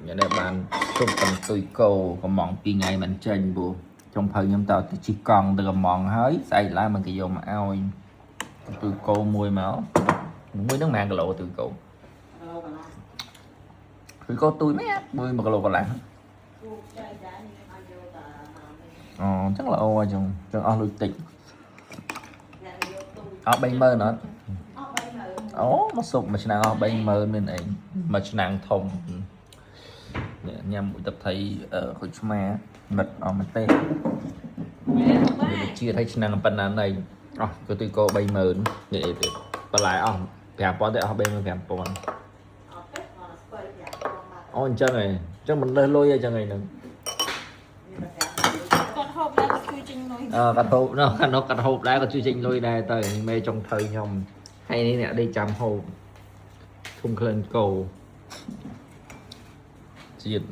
ញ៉ាំនេះបានទុំកន្ទុយគោកំង2ថ្ងៃមិនចេញព្រោះចុងភៅខ្ញុំតទៅជិះកង់ទៅកំងហើយស្អែកឡើងមិនគេយកមកឲ្យកន្ទុយគោមួយមកមួយហ្នឹងប៉ុន្មានគីឡូទុយគោ គីឡូកន្លះ ទុយគោទុយមែនមួយ1គីឡូកន្លះ គូចៃដែរខ្ញុំអាចយកតាមកនេះ អូអញ្ចឹងល្អអញ្ចឹងអញ្ចឹងអស់លុយតិច អ្នកយកទូ អស់30000អត់ អស់30000 អូមកសុបមួយឆ្នាំងអស់30000មានអីមួយឆ្នាំងធំនេះញ៉ាំមួយទឹកថៃអឺក្រូចឆ្មាមិតអស់មែនទេវាជាតិឲ្យឆ្នាំងប៉ុណ្ណាណីអស់ក៏ទុយគោ30000នេះអីទៀតបន្លែអស់5000ទៅអស់35000 អត់ទេមកស្ពៃយ៉ាបងបាទ អូអញ្ចឹងឯងអញ្ចឹងមិនលើសលុយអញ្ចឹងឯងហ្នឹង គាត់ហូបដែរគាត់ជួយចេញលុយ អឺកាត់ហូបនោះកាត់នោះកាត់ហូបដែរក៏ជួយចេញលុយដែរទៅមេចុងភៅខ្ញុំហើយនេះអ្នកដេកចាំហូបធុំក្លិនគោជាតិ